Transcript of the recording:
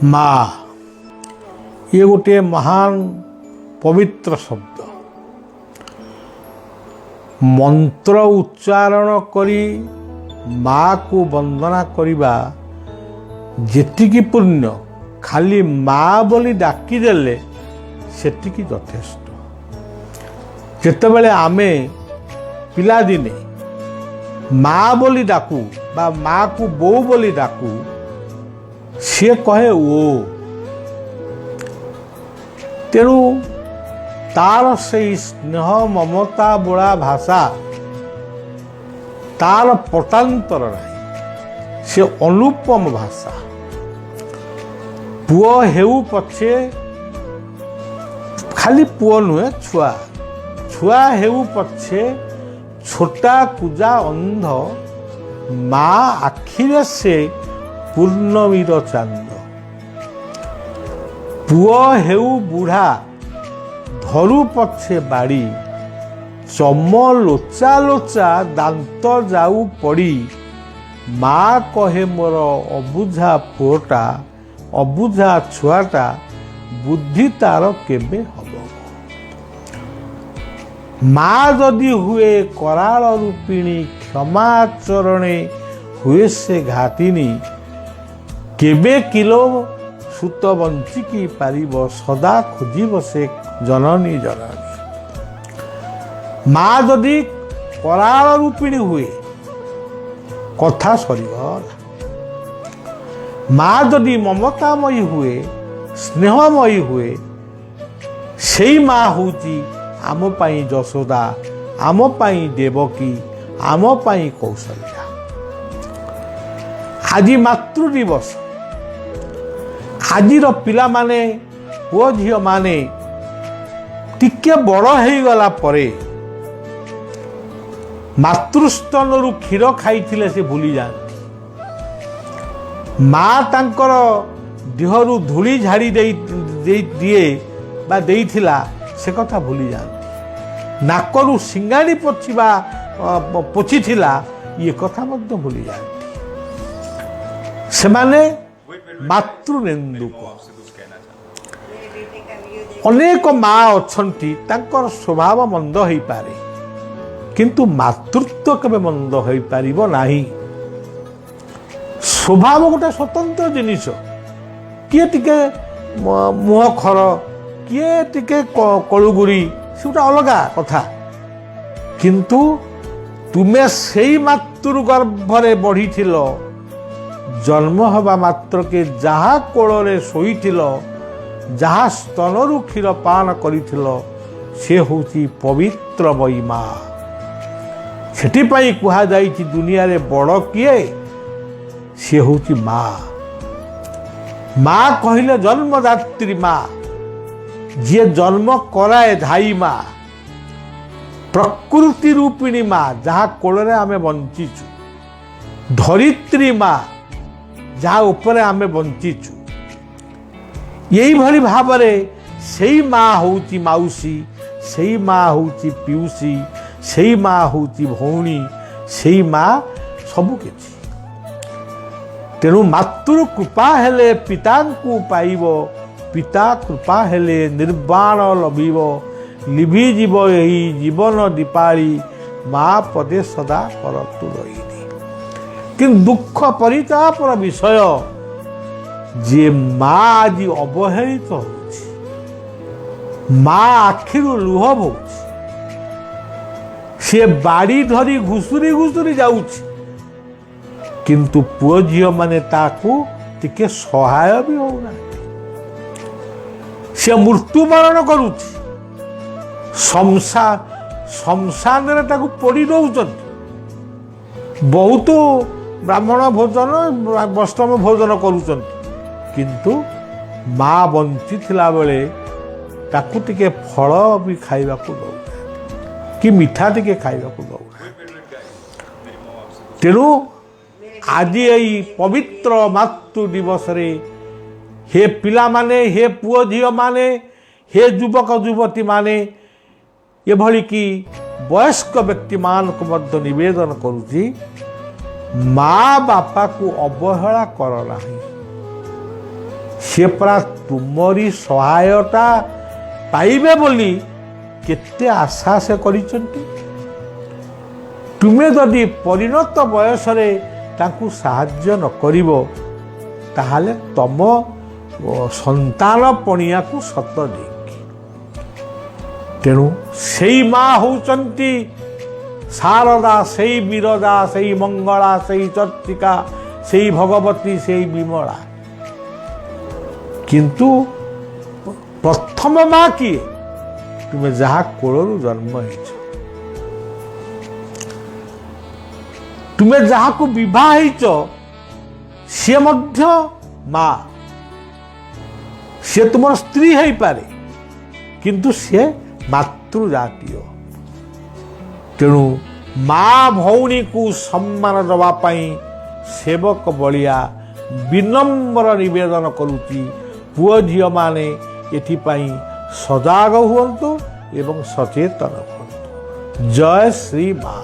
ମା ଇଏ ଗୋଟିଏ ମହାନ ପବିତ୍ର ଶବ୍ଦ। ମନ୍ତ୍ର ଉଚ୍ଚାରଣ କରି ମାକୁ ବନ୍ଦନା କରିବା ଯେତିକି ପୁଣ୍ୟ, ଖାଲି ମା ବୋଲି ଡାକିଦେଲେ ସେତିକି ଯଥେଷ୍ଟ। ଯେତେବେଳେ ଆମେ ପିଲାଦିନେ ମା ବୋଲି ଡାକୁ ବା ମାକୁ ବୋଉ ବୋଲି ଡାକୁ, ସିଏ କହେ ଓ। ତେଣୁ ତାର ସେଇ ସ୍ନେହ ମମତା ବୋଳା ଭାଷା, ତାର ପଟାନ୍ତର ନାହିଁ। ସେ ଅନୁପମ ଭାଷା। ପୁଅ ହେଉ ପଛେ, ଖାଲି ପୁଅ ନୁହେଁ, ଛୁଆ ଛୁଆ ହେଉ ପଛେ ଛୋଟା କୁଜା ଅନ୍ଧ, ମା ଆଖିରେ ସେ ପୂର୍ଣ୍ଣମୀର ଚାନ୍ଦ। ପୁଅ ହେଉ ବୁଢ଼ା ଧରୁ ପଛେ ବାଡ଼ି, ଚମ ଲୋଚା ଲୋଚା ଦାନ୍ତ ଯାଉ ପଡ଼ି, ମା କହେ ମୋର ଅବୁଝା ପୁଅଟା, ଅବୁଝା ଛୁଆଟା, ବୁଦ୍ଧି ତାର କେବେ ହବ? ମା ଯଦି ହୁଏ କରାଳ ରୂପିଣୀ, କ୍ଷମା ଚରଣେ ହୁଏ ସେ ଘାତିନୀ, କେବେ କିଲୋ ସୁତ ବଞ୍ଚିକି ପାରିବ, ସଦା ଖୋଜିବ ସେ ଜନନୀ ଜନନୀ। ମା ଯଦି କରାଳ ରୂପିଣୀ ହୁଏ, କଥା ସରିଗଲା। ମା ଯଦି ମମତାମୟୀ ହୁଏ, ସ୍ନେହମୟୀ ହୁଏ, ସେଇ ମା ହେଉଛି ଆମ ପାଇଁ ଯଶୋଦା, ଆମ ପାଇଁ ଦେବକୀ, ଆମ ପାଇଁ କୌଶଲ୍ୟା। ଆଜି ମାତୃ ଦିବସ। ଆଜିର ପିଲାମାନେ, ପୁଅ ଝିଅମାନେ ଟିକେ ବଡ଼ ହେଇଗଲା ପରେ ମାତୃସ୍ତନରୁ କ୍ଷୀର ଖାଇଥିଲେ ସେ ଭୁଲି ଯାଆନ୍ତି। ମା ତାଙ୍କର ଦେହରୁ ଧୂଳି ଝାଡ଼ି ଦେଇ ଦିଏ ବା ଦେଇଥିଲା, ସେ କଥା ଭୁଲି ଯାଆନ୍ତି। ନାକରୁ ସିଙ୍ଗାଣି ପୋଛିଥିଲା, ଇଏ କଥା ମଧ୍ୟ ଭୁଲି ଯାଆନ୍ତି। ସେମାନେ ମାତୃନିନ୍ଦୁକ। ଅନେକ ମା ଅଛନ୍ତି, ତାଙ୍କର ସ୍ୱଭାବ ମନ୍ଦ ହେଇପାରେ, କିନ୍ତୁ ମାତୃତ୍ୱ କେବେ ମନ୍ଦ ହୋଇପାରିବ ନାହିଁ। ସ୍ୱଭାବ ଗୋଟେ ସ୍ୱତନ୍ତ୍ର ଜିନିଷ। କିଏ ଟିକେ ମୁହଁ ଖର, କିଏ ଟିକେ କଳୁଗୁରି, ସେ ଗୋଟେ ଅଲଗା କଥା। କିନ୍ତୁ ତୁମେ ସେଇ ମାତୃ ଗର୍ଭରେ ବଢ଼ିଥିଲ, ଜନ୍ମ ହେବା ମାତ୍ରକେ ଯାହା କୋଳରେ ଶୋଇଥିଲ, ଯାହା ସ୍ତନରୁ କ୍ଷୀର ପାନ କରିଥିଲ, ସେ ହେଉଛି ପବିତ୍ରମୟୀ ମା। ସେଥିପାଇଁ କୁହାଯାଇଛି, ଦୁନିଆରେ ବଡ଼ କିଏ? ସିଏ ହେଉଛି ମା। ମା କହିଲେ ଜନ୍ମଦାତ୍ରୀ ମା, ଯିଏ ଜନ୍ମ କରାଏ, ଧାଇ ମା, ପ୍ରକୃତି ରୂପିଣୀ ମା, ଯାହା କୋଳରେ ଆମେ ବଞ୍ଚିଛୁ, ଧରିତ୍ରୀ ମା, ଯାହା ଉପରେ ଆମେ ବଞ୍ଚିଛୁ। ଏଇଭଳି ଭାବରେ ସେଇ ମା ହେଉଛି ମାଉସୀ, ସେଇ ମା ହେଉଛି ପିଉସୀ, ସେଇ ମା ହେଉଛି ଭଉଣୀ, ସେଇ ମା ସବୁ କିଛି। ତେଣୁ ମାତୃ କୃପା ହେଲେ ପିତାଙ୍କୁ ପାଇବ, ପିତା କୃପା ହେଲେ ନିର୍ବାଣ ଲଭିବ, ଲିଭିଯିବ ଏହି ଜୀବନ ଦୀପାଳି, ମା ପଦେ ସଦା କରତୁ ରହିନି। କିନ୍ତୁ ଦୁଃଖ ପରିତାପର ବିଷୟ ଯେ ମା ଆଜି ଅବହେଳିତ ହେଉଛି। ମା ଆଖିରୁ ଲୁହ ବହୁଛି, ସିଏ ବାଡ଼ି ଧରି ଘୁଷୁରି ଘୁଷୁରି ଯାଉଛି, କିନ୍ତୁ ପୁଅ ଝିଅମାନେ ତାକୁ ଟିକେ ସହାୟ ବି ହଉନାହାନ୍ତି। ସେ ମୃତ୍ୟୁବରଣ କରୁଛି, ଶ୍ମଶାନରେ ତାକୁ ପୋଡ଼ି ଦେଉଛନ୍ତି। ବହୁତ ବ୍ରାହ୍ମଣ ଭୋଜନ, ବୈଷ୍ଣବ ଭୋଜନ କରୁଛନ୍ତି, କିନ୍ତୁ ମା ବଞ୍ଚିଥିଲା ବେଳେ ତାକୁ ଟିକେ ଫଳ ବି ଖାଇବାକୁ ଦେଉନାହାନ୍ତି କି ମିଠା ଟିକେ ଖାଇବାକୁ ଦେଉନାହାନ୍ତି। ତେଣୁ ଆଜି ଏଇ ପବିତ୍ର ମାତୃ ଦିବସରେ ହେ ପିଲାମାନେ, ହେ ପୁଅ ଝିଅମାନେ, ହେ ଯୁବକ ଯୁବତୀମାନେ, ଏଭଳିକି ବୟସ୍କ ବ୍ୟକ୍ତିମାନଙ୍କୁ ମଧ୍ୟ ନିବେଦନ କରୁଛି, ମା ବାପାକୁ ଅବହେଳା କର ନାହିଁ। ସିଏ ପରା ତୁମରି ସହାୟତା ପାଇବେ ବୋଲି କେତେ ଆଶା ସେ କରିଛନ୍ତି। ତୁମେ ଯଦି ପରିଣତ ବୟସରେ ତାଙ୍କୁ ସାହାଯ୍ୟ ନ କରିବ, ତାହେଲେ ତମ ସନ୍ତାନ ପଣିଆକୁ ସତ ଦେଇକି। ତେଣୁ ସେଇ ମା ହେଉଛନ୍ତି ଶାରଦା, ସେଇ ବିରଜା, ସେଇ ମଙ୍ଗଳା, ସେଇ ଚର୍ଚ୍ଚିକା, ସେଇ ଭଗବତୀ, ସେଇ ବିମଳା। କିନ୍ତୁ ପ୍ରଥମ ମା କିଏ? ତୁମେ ଯାହା କୋଳରୁ ଜନ୍ମ ହେଇଛ, ତୁମେ ଯାହାକୁ ବିବାହ ହେଇଛ, ସିଏ ମଧ୍ୟ ମା। ସିଏ ତୁମର ସ୍ତ୍ରୀ ହେଇପାରେ, କିନ୍ତୁ ସିଏ ମାତୃଜାତୀୟ। ତେଣୁ ମା ଭଉଣୀକୁ ସମ୍ମାନ ଦେବା ପାଇଁ ସେବକ ବଳିଆ ବିନମ୍ର ନିବେଦନ କରୁଛି। ପୁଅ ଝିଅମାନେ ଏଥିପାଇଁ ସଜାଗ ହୁଅନ୍ତୁ ଏବଂ ସଚେତନ ହୁଅନ୍ତୁ। ଜୟ ଶ୍ରୀ ମା।